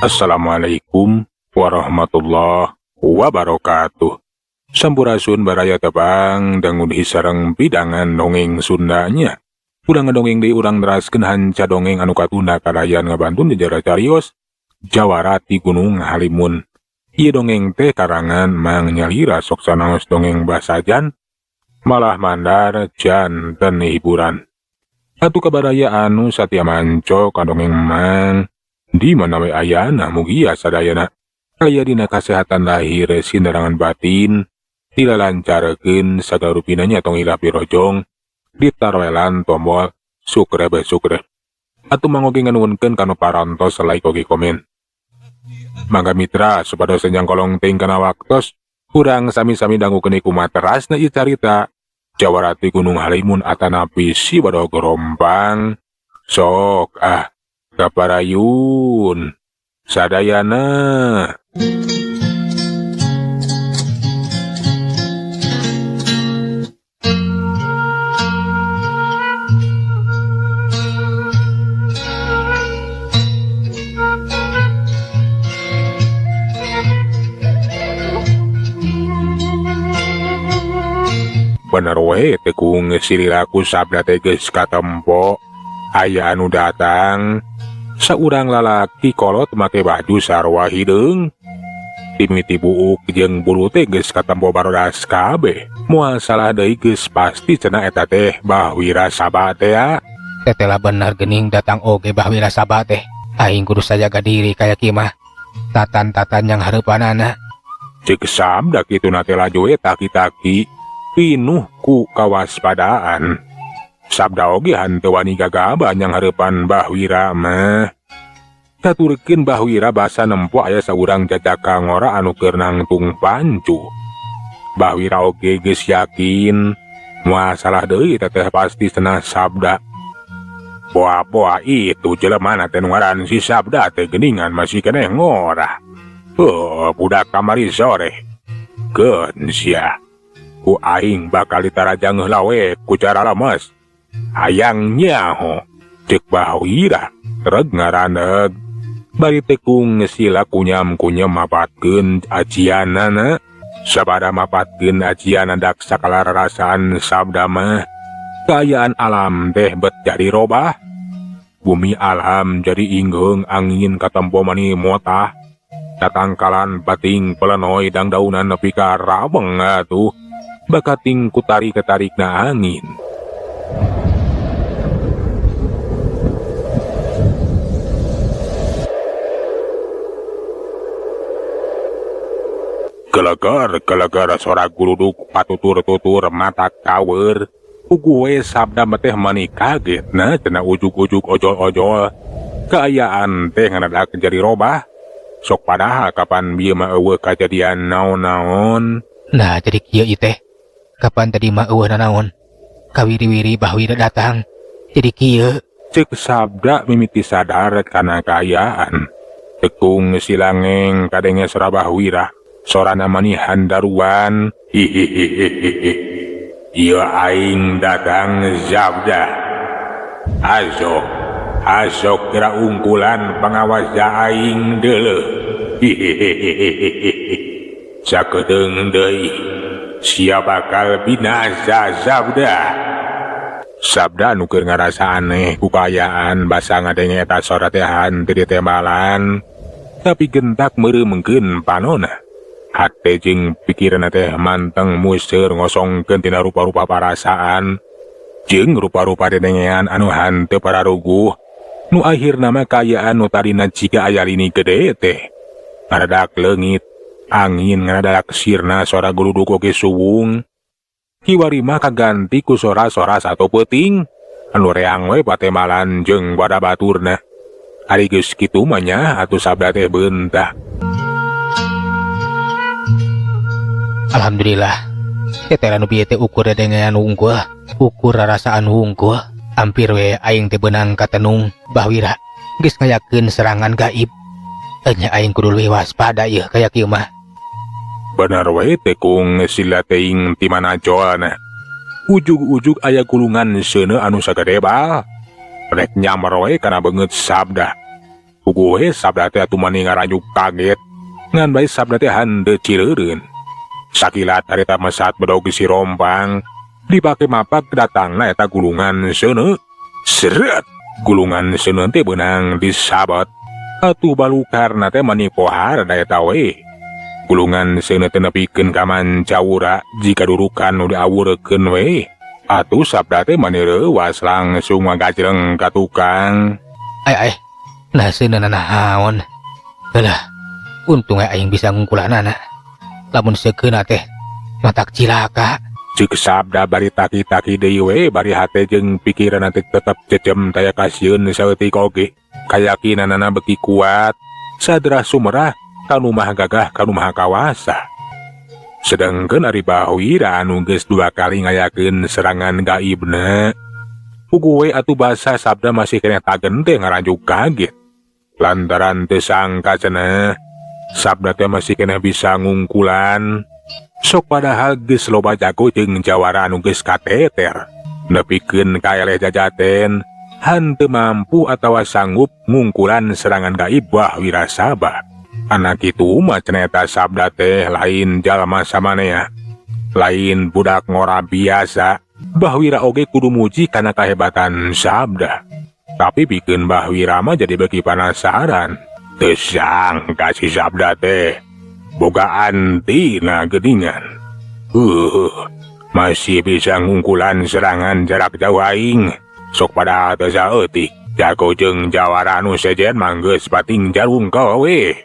Assalamualaikum warahmatullahi wabarakatuh. Sampurasun baraya tepang dangun sareng pidangan dongeng Sundanya. Urang ngadongeng deui, urang neraskeun hanca dongeng anu katunda kalayan ngabantun jajara carios Jawara ti Gunung Halimun. Ieu dongeng teh karangan Mang Nyalira, sok sanaos dongeng basajan malah mandar janten hiburan. Atuh ka baraya anu satia manco ka dongeng Mang di mana we ayana, mugia sadayana aya dina kasehatan lahir sinerangan batin, dilalancarkeun sagala rupina nya. Tong hilap dirojong, ditaroelan tombol subscribe subscribe. Atuh mangoge nganuhunkeun kanu parantos like oge komen. Mangga mitra, supados kolong teuing kana waktos, urang sami-sami dangukeun kumaha terasna ieu carita Jawara ti Gunung Halimun atanapi Si Badog Gorompang. Sok ah, kaparayun sadayana. Bener we tekung sirilaku sabda teh geus katempo aya anu datang, saurang lalaki kolot make baju sarua hideung. Timiti buuk jeung bulu teh geus katempo barodas kabeh. Moal salah deui, geus pasti cenah eta teh Bah Wirasaba teh ya. Tetela bener gening datang oge Bah Wirasaba teh. Aing kudu sajaga diri kaya kieu mah. Tatan-tatan yang hareupanana. Cek sabda kitu na teh laju we taki-taki pinuh ku kawaspadaan. Sabda oge hanteu wani gagabah yang hareupan Bah Wira mah. Katurkeun Bah Wira basa nempo aya saurang jajaka ngora anu keur nangtung pancu. Bah Wira oge geus yakin moal salah deui, teteh pasti cenah sabda. Boa-boa itu jelema teh nu ngaran si Sabda teh geuningan masih keneh ngora. Oh, budak kamari sore. Keun sia. Ku aing bakal ditarajang heula we ku cara lemes. Hayang nyaho. Cek Bah Wira reg ngaraneg. Bari tekung sila kunyam-kunyam mapatkeun ajianana. Sabada mapatkeun ajian dak sakala rarasaan sabda mah. Kaayaan alam teh bet jadi robah. Bumi alam jadi inggeung, angin katempo mani motah. Tatangkalan bating pelenoy dangdaunan nepi ka rabeng atuh. Bakating ku tarik-tarikna angin. Gelegar gelegar sora guludug patutur-tutur mata kawer. Puguh we sabda teh mani kaget nah cenah ujug-ujug ojol-ojol. Kaayaan teh ngadadak jadi robah. Sok padahal kapan bieu mah euweuh kajadian naon-naon. Nah, jadi kieu ieu teh. Kapan tadi mah euweuh nanaon. Kawiri-wiri Bah Wira datang. Jadi kieu. Cek sabda mimiti sadar kana kaayaan. Tekung silangeng kadenge sora Bah Wira. Sorana mani handaruan. Hihihihi. Ieu aing datang sabda. Azok, azok kira ungkulan pengawas aing deuleuh. Hihihihi. Sakedeung deui sia bakal binasa, sabda. Sabda nu keur ngarasa aneh ku kaayaan basa ngadenge eta sora teh hanteu ditembalan. Tapi gentak meureumkeun panona. Hate jeung pikiranna teh manteng museur ngosongkeun tina rupa-rupa parasaan jeung rupa-rupa dedengean anu hanteu pararuguh. Nu akhirna mah kaayaan nu tadina jiga aya lini gede teh ngadadak leungit, angin ngadadak sirna, sora guludug oge suwung. Kiwari mah kaganti ku sora-sora sato peuting anu reang we patembalan jeung bada baturna. Ari geus kitu mah nya atuh sabda teh beunta. Alhamdulillah. Tetela nu bieu teh ukur dedengean wungkul, ukur rarasaan wungkul. Ampir we aing teh beunang katenung Bah Wira geus ngayakeun serangan gaib. Enya aing kudu leuwih waspada ieu kaya kieu mah. Bener we tekung sila teuing ti mana joana. Ujug-ujug aya gulungan seuneu anu sagede bal. Rek nyamber we kana beungeut sabda. Puguh we Sabda teh atuh mani ngaranjuk kaget. Ngan bae Sabda teh henteu cileureun. Sakilat harita mesat bedog si rompang dipake mapak datangna eta gulungan seuneu. Seret! Gulungan seuneu teh beunang disabet. Atuh balukarna teh mani pohara da eta we. Gulungan seuneu teh nepikeun ka mancawura jiga durukan nu diawurkeun we. Atuh Sabda teh mani reuwas langsung ngagajreng ka tukang. Ay ay, nah seuneu naon? Heulah, untung we aing bisa ngungkulanana. Lamun seukeuna teh matak cilaka. Cek Sabda bari taki-taki deui we bari hate jeung pikiranna teh tetep cecem taya kasieun saeutik oge. Kayakinanana beuki kuat, sadrah sumerah ka nu maha gagah ka nu maha kawasa. Sedengkeun ari Bahwira anu geus dua kali ngayakeun serangan gaibna. Puguh we atuh basa Sabda masih keneh tagen teh ngaranjuk kaget. Lantaran teu sangka cenah Sabda teh masih keneh bisa ngungkulan. Sok padahal geus loba jago jeung jawara anu geus kateter. Nepikeun ka eleh jajaten, henteu mampu atawa sanggup ngungkulan serangan gaib Bah Wirasaba. Anak kitu mah cenah eta Sabda teh lain jalma samanea. Lain budak ngora biasa. Bah Wira oge kudu muji kana kahebatan Sabda. Tapi pikeun Bah Wira mah jadi beuki panasaran. Teu sangka si Sabda teh boga antina geuningan. Masih bisa ngungkulan serangan jarak jauh aing. Sok pada teu saeutik. Jago jeung jawara anu sejen mah geus pating jarungkel we.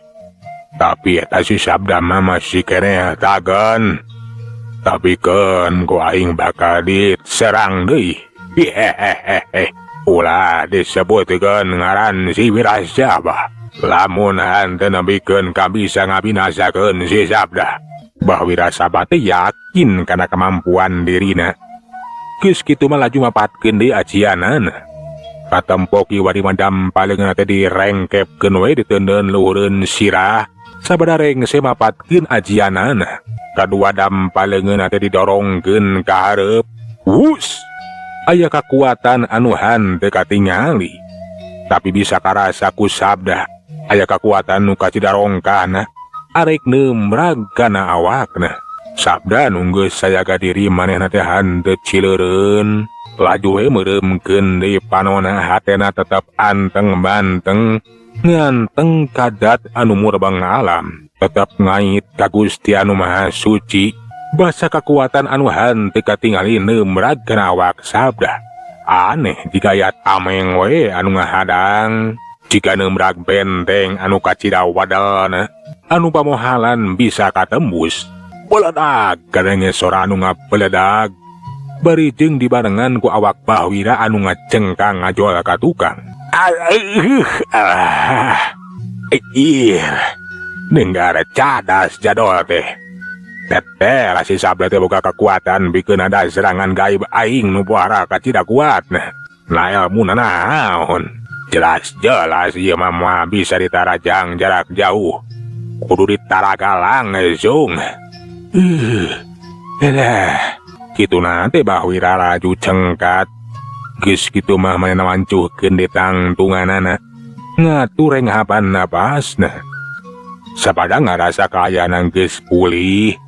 Tapi eta si Sabda mah masih keneh tagen. Tapi keun ku aing bakal diserang deui. Hehehe. Ulah disebutkeun ngaran si Wirasaba. Lamun henteu nepikeun ka bisa ngabinasakeun si Sabda. Bah Wirasaba teh yakin kana kemampuan dirina. Geus kitu mah laju mapatkeun deui ajianana. Katempo kiwari mah dampaleungeunna teh direngkepkeun we diteundeun luhureun sirah. Sabada rengse mapatkeun ajianana. Kadua dampaleungeunna teh didorongkeun ka hareup. Wus! Aya kakuatan anu henteu katingali. Tapi bisa karasa ku Sabda. Aya kakuatan nu kacidarongkahna. Arek neumrag kana awakna. Sabda nu geus sayaga diri manehna teh henteu cileureun. Laju we meureumkeun deui panona hatena tetep anteng banteng. Nganteng kadat anu murbeng alam. Tetep ngait ka Gusti anu Maha Suci. Basa kakuatan anu henteu katingali neumrag kana awak Sabda. Aneh jiga aya tameng we anu ngahadang. Jiga neumrag benteng anu kacida wadelna. Anu pamohalan bisa katembus. Beledag kadenge sora anu ngabeledag. Bari jeung dibarengan ku awak Bahwira anu ngacengkang ngajol ka tukang. Ih, nenggara cadas jadol teh. Teteh si Sabda teh boga kekuatan bikin ada serangan gaib aing nu pohara kacida kuat. Nah ilmuna naon? Jelas-jelas ieu mah moal bisa ditarajang jarak jauh. Kudu ditaraga langsung. Kitu teh Bahwira laju cengkat. Geus kitu mah manehna wancuhkeun di tangtunganana. Ngatur renghapan napasna. Sapada ngarasa kaayaan geus pulih.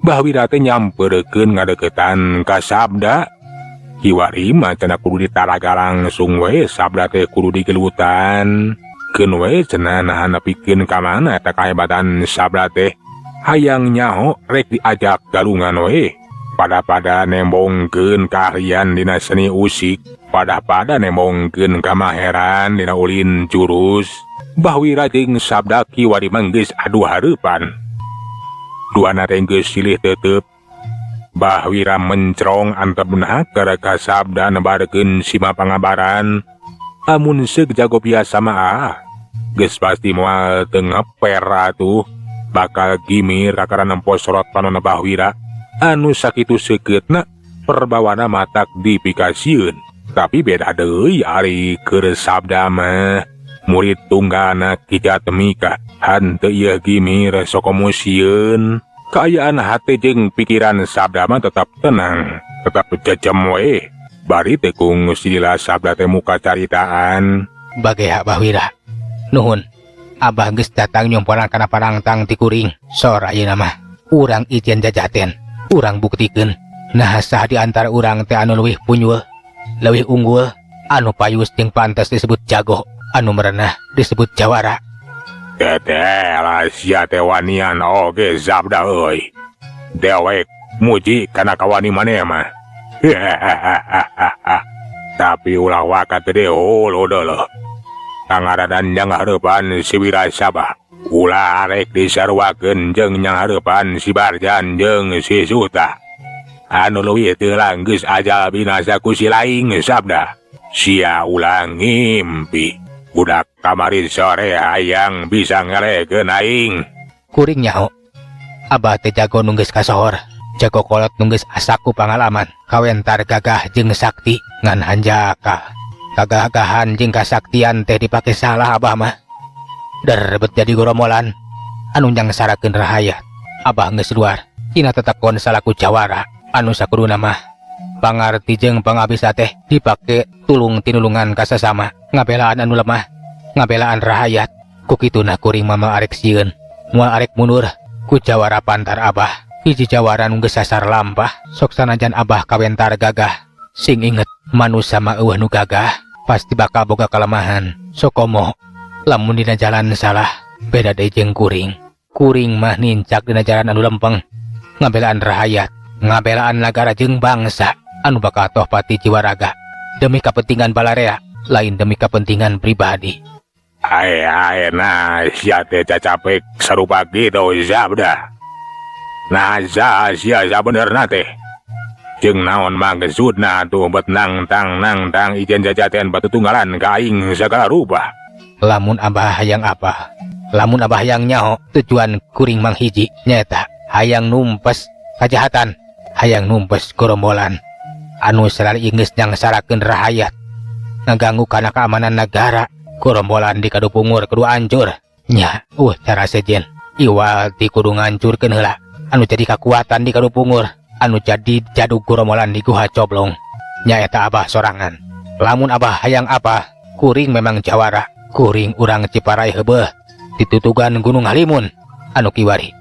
Bahwira teh nyamperkeun ngadeukeutan ka Sabda. Kiwari mah cenah kudu ditaraga langsung we Sabda teh kudu digelutan. Keun we cenah naha nepikeun ka mana eta kahebatan Sabda teh. Hayang nyaho rek diajak galungan we. Pada-pada nembongkeun kaahlian dina seni usik. Pada-pada nembongkeun kamaheran dina ulin jurus. Bahwira jeung Sabda kiwari mah geus adu hareupan. Duana teh geus silih tetep. Bahwira mencrong antepna ka Sabda nebarkeun sima pangabaran. Amun seug jago biasa mah geus pasti moal teu ngeper atuh. Bakal gimir kakara nempo sorot panonna Bahwira. Anu sakitu seukeutna perbawana matak dipikasieun. Tapi beda deui ari keur Sabda mah. Murid tunggalna Ki Jatmika henteu ieu gimir sokomo sieun. Kaayaan hate jeung pikiran Sabda mah tetap tenang, tetap jejem we. Bari teu kungsi lila Sabda teh muka caritaan. Bagea Bahwira. Nuhun. Abah geus datang nyomponan kana parangtang ti kuring. Sor ayeuna mah urang ijen jajaten. Urang buktikeun nah saha di antara urang teh anu leuwih punyul, leuwih unggul, anu payus jeung pantes disebut jago, anu merenah disebut jawara. Teteh sia teh wanian oge Sabda euy. Dewek muji kana kawani maneh mah. Tapi ulah waka gede hulu deuleuh. Pangaranan nyanghareupan si Wirasaba. Ulah arek disaruakeun jeung nyanghareupan si Barjan jeung si Suta. Anu leuwih teu geus ajal binasa ku si laing Sabda. Sia ulah ngimpi. Budak kamari sore hayang bisa ngelehkeun aing. Kuring nyaho. Abah teh jago nu geus kasohor. Jago kolot nu geus asak ku pangalaman. Kawentar gagah jeung sakti ngan hanjakal. Kagagahan jeung kasaktian teh dipake salah abah mah. Derebet jadi goromolan anu nyangsarakeun rahayat. Abah geus luar tina tetekon salaku jawara anu sakuduna mah pangarti jeung pangabisa teh dipake tulung tinulungan ka sasama, ngabelaan anu lemah, ngabelaan rahayat. Ku kituna kuring mah arek sieun, moal arek mundur ku jawara pantar abah. Hiji jawara nu geus sasar lampah. Sok sanajan abah kawentar gagah, sing inget manusa mah euweuh nu gagah pasti bakal boga kalemahan. Sokomo lamun dina jalan salah, beda deui jeung kuring. Kuring mah nincak dina jalan anu lempeng, ngabelaan rahayat, ngabelaan nagara jeung bangsa anu bakal tohpati jiwa raga demi kepentingan balarea, lain demi kepentingan pribadi. Ae ae nah sia teh cacapek sarupa kitu Sabda. Nah saha sia sabenerna teh? Jeung naon maksudna atuh bet nangtang nangtang ijen jajaten batu tunggalan ka aing sagala rupa. Lamun abah hayang apa? Lamun abah hayang nyaho tujuan kuring mang hiji nyaeta hayang numpes kajahatan, hayang numpes gorombolan anu salali geus nyangsarakeun rahayat, ngaganggu kana keamanan negara. Gorombolan di Kadupungur kudu hancur. Nya, cara sejen. Iwal ti kudu ngancurkeun heula anu jadi kakuatan di Kadupungur, anu jadi jadug gorombolan di Guha Coblong. Nyaeta abah sorangan. Lamun abah hayang apa, kuring memang jawara. Kuring urang Ciparai heubeeh ditutugan Gunung Halimun anu kiwari.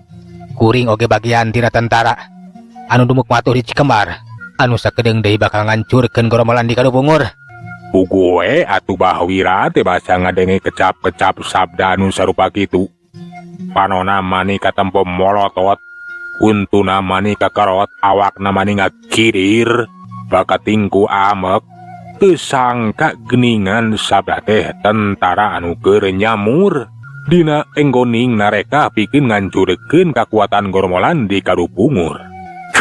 Kuring oge bagian tina tentara anu dumuk matuh di Cikembar, anu sakedeung deui bakal ngancurkeun gorombolan di Kadupungur. Puguh we atuh Bah Wira teh basa ngadenge kecap-kecap sabda anu sarupa kitu. Panona mani katempo molotot, untuna mani kakerot, awakna mani ngakirir, bakatingku amek. Teu sangka geningan sabda teh tentara anu keur nyamur dina enggoning nareka pikeun ngancurkeun kakuatan gorombolan di Kadupungur.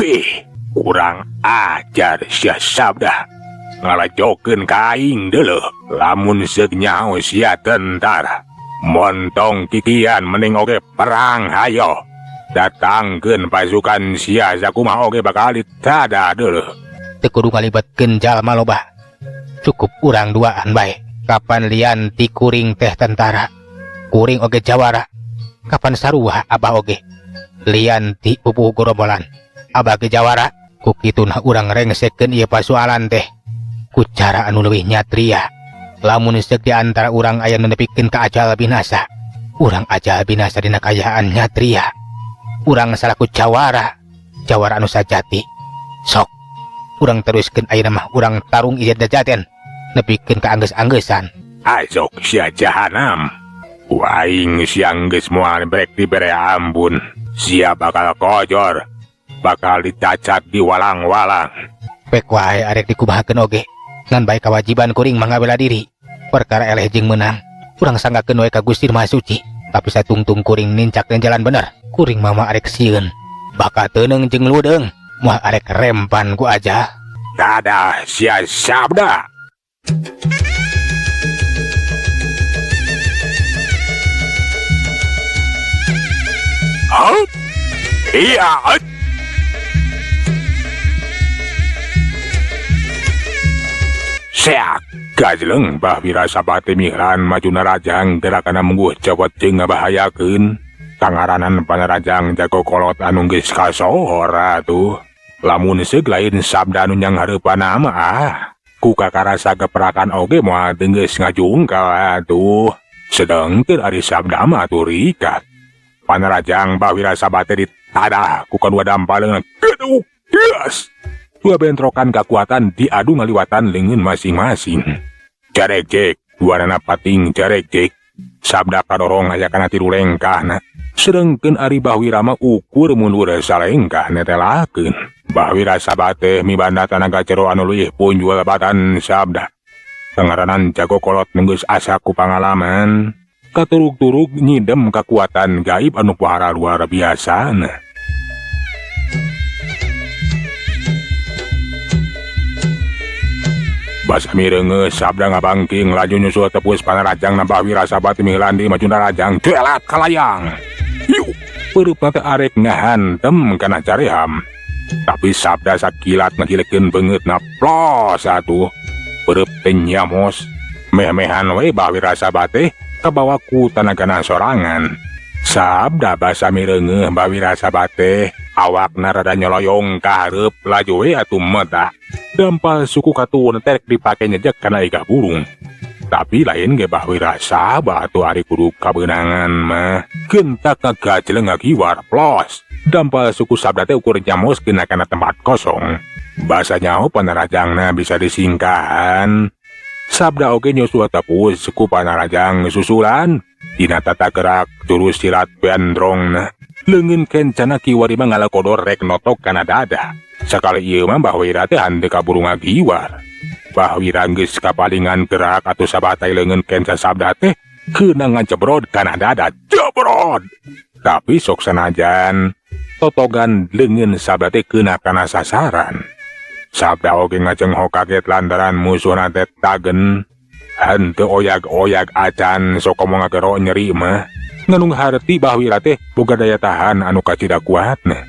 Wih, kurang ajar sia sabda. Ngalajokeun ka aing deuleuh. Lamun seuk nyaho sia tentara, montong kikian mending oge perang hayo. Datangkeun pasukan sia sakumaha oge bakal ditada deuleuh. Teu kudu ngalibetkeun jalma loba. Cukup urang duaan bae. Kapan lian ti kuring teh tentara, kuring oge jawara. Kapan sarua abah oge lian ti pupuhu gorombolan, abah ge jawara. Ku kituna urang rengsekeun ieu pasualan teh ku cara anu leuwih nyatria. Lamun seuk di antara urang aya nu nepikeun ka ajal binasa, urang ajal binasa dina kaayaan nyatria. Urang salaku jawara, jawara anu sajati. Sok urang teruskeun ayeuna mah, urang tarung ieu jajaten nepikeun ka anggeus-anggeusan. Azok sia jahanam. Waing siang geus moal brek dibere ampun. Sia bakal kojor, bakal dicacak di walang-walang. Pek wae arek dikumahakeun oge. Ngan bae kewajiban kuring mah ngabela diri. Perkara eleh jeung meunang, urang sanggakeun we ka Gusti Maha Suci. Tapi satungtung kuring nincak dina jalan bener. Kuring mah arek sieun, bakal teuneung jeung ludeung, moal arek rempan ku aja. Dadah sia sabda. Hah? Iya. Seak gajleng Bah Wira sabate mihran maju narajang gerakana mungguh cawat jeung ngabahayakeun. Tangaranan panarajang jago kolot anu geus kasohor atuh. Lamun seuk lain sabda anu nyanghareupanna mah ah. Ku kakarasa geperakan oge moal teu geus ngajungkal atuh. Sedengkeun ari Sabda mah atuh rikat. Panarajang Bah Wirasaba teh ditadah ku kadua dampaleunna geduk geus. Dua bentrokan kakuatan diadu ngaliwatan leungeun masing-masing. Jaregjek, duanana pating jaregjek. Sabda kadorong aya kana tilu lengkahna. Sedengkeun ari Bah Wira mah ukur mundur salengkah netelakeun. Bah Wirasaba teh mibanda tanaga jero anu leuwih punjul batan Sabda. Tengaranan jago kolot geus asa ku pangalaman. Katurug-turug nyidem kakuatan gaib anu pohara luar biasana. Basa mireungeus Sabda ngabangking laju nyusul tepus panarajang Bah Wirasaba teh miheulandi maju narajang jelat kalayang. Yuk, peureup teh arek ngahantem kana careham. Tapi Sabda sakilat ngagilekeun beungeutna plos atuh. Peureup teh nyamos. Meh-mehan we Bah Wirasaba teh kabawa ku tanagana sorangan. Sabda basa mireungeuh Bah Wirasaba teh awakna rada nyoloyong ka hareup laju we atuh meta. Dampal suku katuwun teh rek dipake nyejek kana iga burung. Tapi lain ge Bah Wirasaba atuh ari kudu kabeunangan mah. Gentak ngagajleng ngagiwar plos. Dampal suku Sabda teh ukur nyamos kena kana tempat kosong. Basa nyaho panarajangna bisa disingkahan. Sabda oge nyusul tepus ku panarajang susulan. Dina tata gerak jurus silat bendrongna. Leungeun kencana kiwari mah ngalakodor rek notok kana dada. Sakali ieu mah Bah Wira teh henteu kaburu ngagiwar. Bah Wira geus kapalingan gerak atuh sabatay leungeun kenca Sabda teh keuna ngajebrod kana dada. Jebrod! Tapi sok sanajan totogan leungeun Sabda teh keuna kana sasaran. Sabda oge ngajenghok kaget lantaran musuhna teh tagen. Henteu oyag-oyag acan sok komo ngagero nyeri mah. Nganung harti Bah Wira teh boga daya tahan anu kacida kuatna.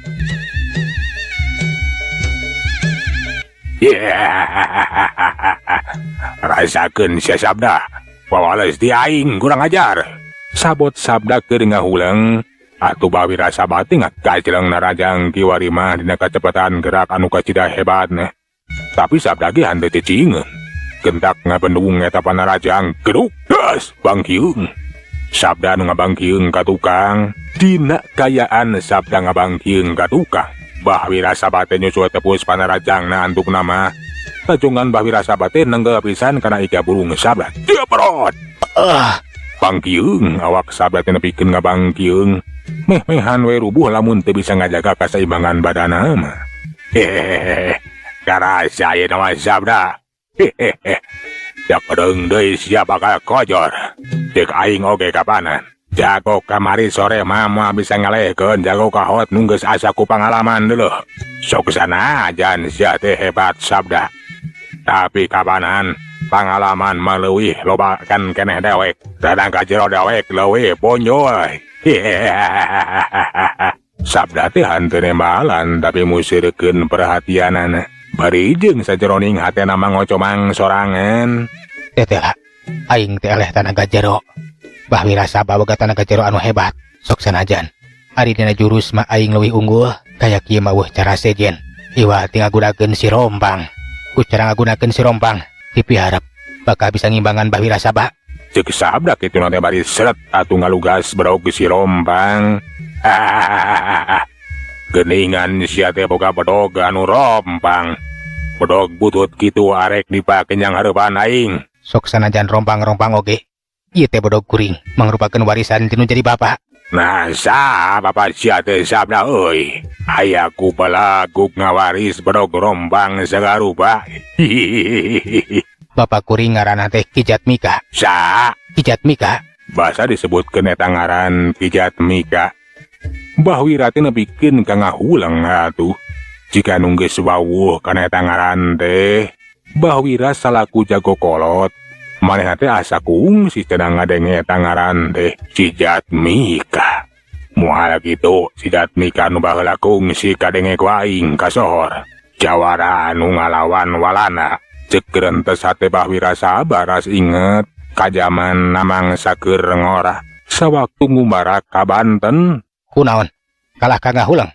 Rasakeun sia Sabda, wawales di aing kurang ajar. Sabot Sabda keur ngahuleng, atuh Bah Wirasaba teh ngagajleng narajang kiwari mah dina kacepatan gerak anu kacida hebatna. Tapi Sabda ge henteu cicingeun. Gentak ngabendung eta panarajang geduk geus bangkiung. Sabda nu ngabangkiung ka tukang, dina kayaan Sabda ngabangkiung ka tukang. Bah Wirasaba teh nyusul tepus panarajangna antukna mah. Tajongan Bah Wirasaba teh nenggel pisan kana iga burung Sabda. Jebrot. Ah. Bangkiung awak Sabda teh nepikeun ngabangkiung. Meh-mehan we rubuh lamun teu bisa ngajaga kasaimbangan badana mah. Hehehe. Karasa ayeuna mah Sabda. Hehehe. Jakedeung deui sia bakal kojor. Ceuk aing oge kapanan. Jago kamari sore mah moal bisa ngalehkeun jago kahot nu geus asa ku pangalaman deuh. Sok sanajan sia teh hebat Sabda. Tapi kapanan pangalaman mah leuwih loba kan keneh dewek. Radang ka jero dewek leuwih bonjol. Sabda teh henteu nembalan tapi musirkeun perhatianana. Bari jeung sajeroning hatena mah ngocomang sorangan. Teteh lah, aing teh eleh tanaga jero. Bah Wirasaba boga tanaga jero anu hebat. Sok sanajan ari dina jurus mah aing leuwih unggul, kaya kieu mah eueuh cara sejen. Iwal ti ngagunakeun si rompang. Ku cara ngagunakeun si rompang, dipiharep bakal bisa ngimbangan Bah Wirasaba. Ceuk Sabda kitu na teh bari seret atuh ngalugas bedog si rompang. Geuningan sia teh boga bedog anu rompang. Bedog butut kitu arek dipake nyang hareupan aing. Sok sanajan rompang-rompang oge, ieu teh bedog kuring mangrupakeun warisan ti nu jadi bapa. Nah, sa bapa sia teh Sabda euy. Aya ku balagug ngawaris bedog rompang sagarupa. Hihihihi. Bapa kuring ngaranna teh Ki Jatmika. Sa? Ki Jatmika. Basa disebutkeun eta ngaran Ki Jatmika. Bah Wira teh nepikeun ka ngahuleng atuh. Jika nu geus wawuh kana eta ngaran teh, Bah Wira salaku jago kolot. Manehna teh asa kungsi cenah ngadenge eta ngaran teh Si Jatmika. Moal kitu Si Jatmika nu baheula kungsi kadenge ku aing kasohor. Jawara anu ngalawan Walanda. Ceuk rentes hate Bah Wira sabaras inget ka jaman namangsa keur ngora sawaktu ngumbara ka Banten. Kunaon? Kalah ka ngahuleng.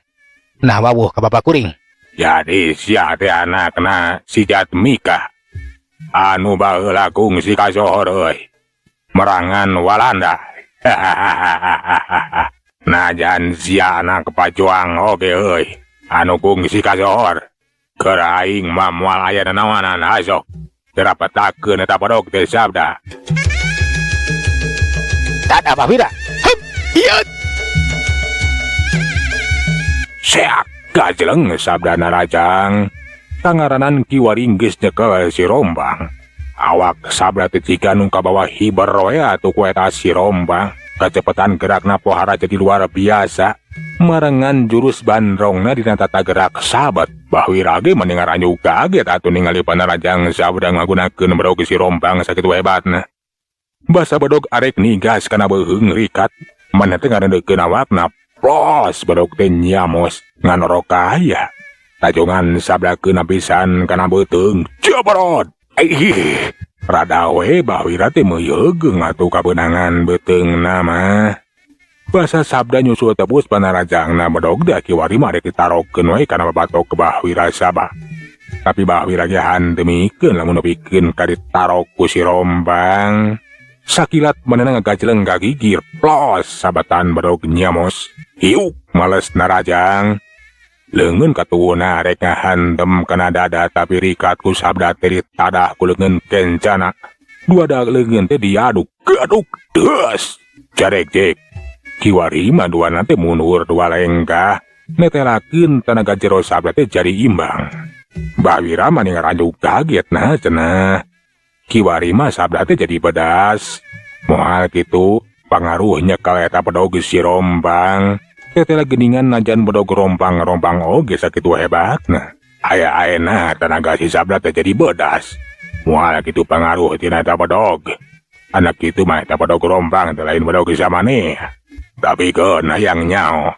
Nah wawuh ka bapa kuring. Jadi sia teh anakna Si Jatmika. Anu baheula kungsi kasohor euy. Merangan Walanda. Najan sia anak pajuang oge euy. Anu kungsi kasohor. Keur aing mah moal aya nanaonan asok. Geura petakeun eta bedog teh Sabda. Tada Bah Wira. Hup, ieu. Seak gajleng Sabda narajang. Tangaranan kiwari geus nyekel si Rombang. Awak Sabda teh jiga nu kabawa hiber we atuh ku eta si Rombang. Kacepetan gerakna pohara jadi luar biasa. Marengan jurus bandrongna dina tata gerak sabat. Bah Wira ge mani ngaranjug kaget atuh ningali panarajang Sabda ngagunakeun bedog si Rombang sakitu hebatna. Basa bedog arek nigas kana beuheung rikat. Maneh teh ngarendekeun awakna. Plos bedog teh nyamos nganorok aya. Tajongan Sabda keuna pisan kana beuteung. Jabarot. Ih, rada we Bah Wira teh meuyeugeung atuh kabeunangan beuteungna mah. Basa Sabda nyusul tebus panarajangna bedog da kiwari mah arek ditarokeun we kana babatok Bah Wira Sabah. Tapi Bah Wira ge hanteu mikeun lamun nepikeun ka ditarok ku si Rombang. Sakilat manehna ngagajleng ka gigir, plos sabatan bedog nyamos. Hiuk males narajang. Leungeun katuwuna arek ngahantem kana dada tapi rikat ku Sabda teh ditadah ku leungeun kencana. Dua leungeun teh diaduk, gaduk deus. Jarek jek. Kiwari mah duana teh mundur dua lengkah. Netelakeun tanaga jero Sabda teh jadi imbang. Bah Wira mah ngaranjug kaget nah cenah. Kiwari mah Sabda teh jadi pedas. Moal kitu pangaruh nyekel eta bedog si Rombang. Tetela geningan najan bedog rompang-rompang oge sakitu hebatna. Aya aena tenaga si Sabda teh jadi bedas. Moal kitu pangaruh tina eta bedog. Anak kitu mah eta bedog rompang teh lain bedog samaneh. Tapi keun hayang nyao.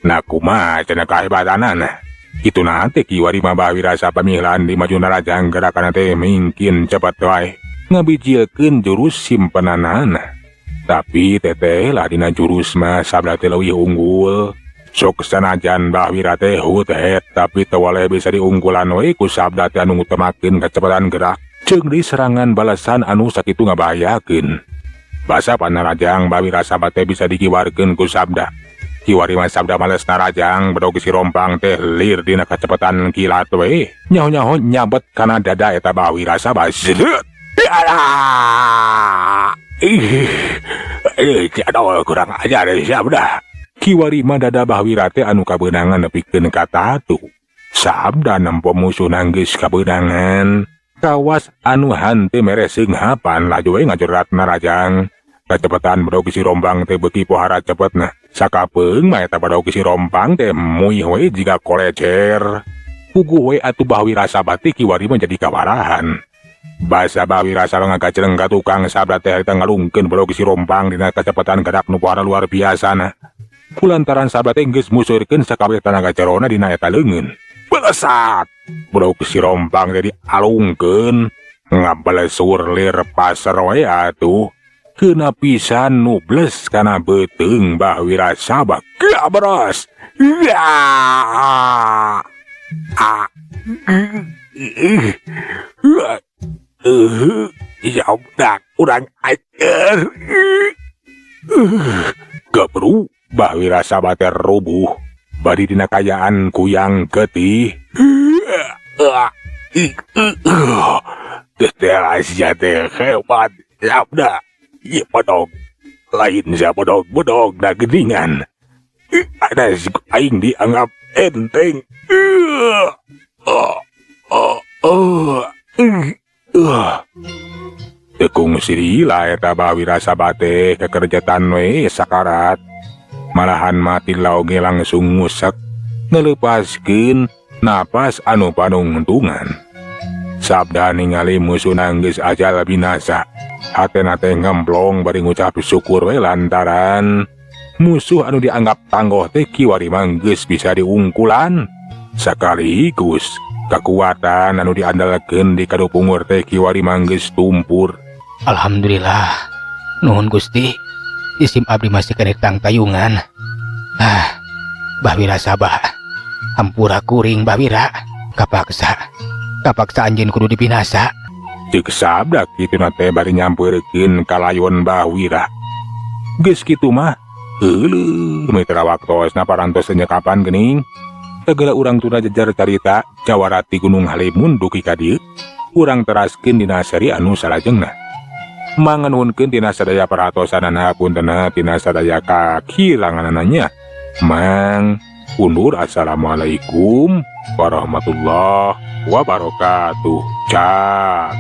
Nah kumaha cenah kahebatanana. Kitu nanti kiwari mah Bah Wira sapamihlan di maju narajang gerakan teh mingkin cepet wae. Ngabijilkeun jurus simpenanana. Tapi teteh lah dina jurus mah Sabda teh leuwih unggul. Sok sanajan Bah Wira teh hut het tapi teu waleh bisa diunggulan we ku Sabda teh anu ngutamakeun kecepatan gerak. Jeung di serangan balasan anu sakitu ngabahayakeun. Basa panarajang Bah Wira Sabah teh bisa dikiwarkeun ku Sabda. Kiwari mah Sabda males narajang bedog si Rompang teh lir dina kecepatan kilat we. Nyaho-nyaho nyabet kana dada eta Bah Wira Sabah. Zedet. Alah. Ih, aduh kurang ajar Sabda. Kiwari mah dada Bah Wira teh anu kabeunangan nepikeun ka tatu. Sabda nempo musuh geus kabeunangan. Kawas anu hanteu mere seunghapan laju we ngajerat narajang. Kacepetan bedog si Rombang teh beuki pohara cepetna. Sakapeung mah eta bedog si Rompang teh muih we jiga kolecer. Puguh we atuh Bah Wira Sabah teh kiwari mah jadi kawarahan. Basa Bah Wira Sabah ngagajleng ka tukang Sabda teh harita ngalungkeun bedog si Rompang dina kacepetan gerak nu pohara luar biasana. Kulantaran Sabda teh geus musurkeun sakabeh tanaga jerona dina eta leungeun. Belesat! Bedog si Rompang teh dialungkeun. Ngabalesur lir pasar we atuh. Kena pisan nubles kana beuteung Bah Wira Sabah. Gabros! Ya! Ah! Sabda kurang ajar. Gebru Bah Wira Sabah teh rubuh. Bari dina kayaan kuyang getih. Teh sia teh hebat Sabda. Ieu bedog lain sia bedog-bedog da geuningan. Ada aing dianggap enteng. Teu kungsi lila eta Bah Wira Sabah teh kekerjetan we sakarat. Malahan mati oge langsung ngusek ngeleupaskeun napas anu panungtungan. Sabda ningali musuhna geus ajal binasa. Hatena teh ngemplong bari ngucap syukur we lantaran musuh anu dianggap tanggoh teh kiwari mah geus bisa diungkulan. Sekaligus kekuatan anu diandalkeun di kadupungur teh kiwari mah geus tumpur. Alhamdulillah. Nuhun Gusti. Isim abdi masih keneh tangtayungan. Ah, Bah Wira Sabah. Hampura kuring Bah Wira. Kapaksa. Kapaksa anjeun kudu dibinasa. Ceuk Sabda kituna teh bari nyampeurkeun ka layon Bah Wira. Geus kitu mah heuleum mitra waktosna parantos nyekapan geuning. Segala urang tuna jejer carita jawara ti Gunung Halimun dugi ka dieu. Urang teraskeun dina seri anu salajengna. Manganuhunkeun tina sadaya perhatosanana, puntenna tina sadaya kakiranganana. Mang undur, assalamualaikum warahmatullahi wabarakatuh. Cak.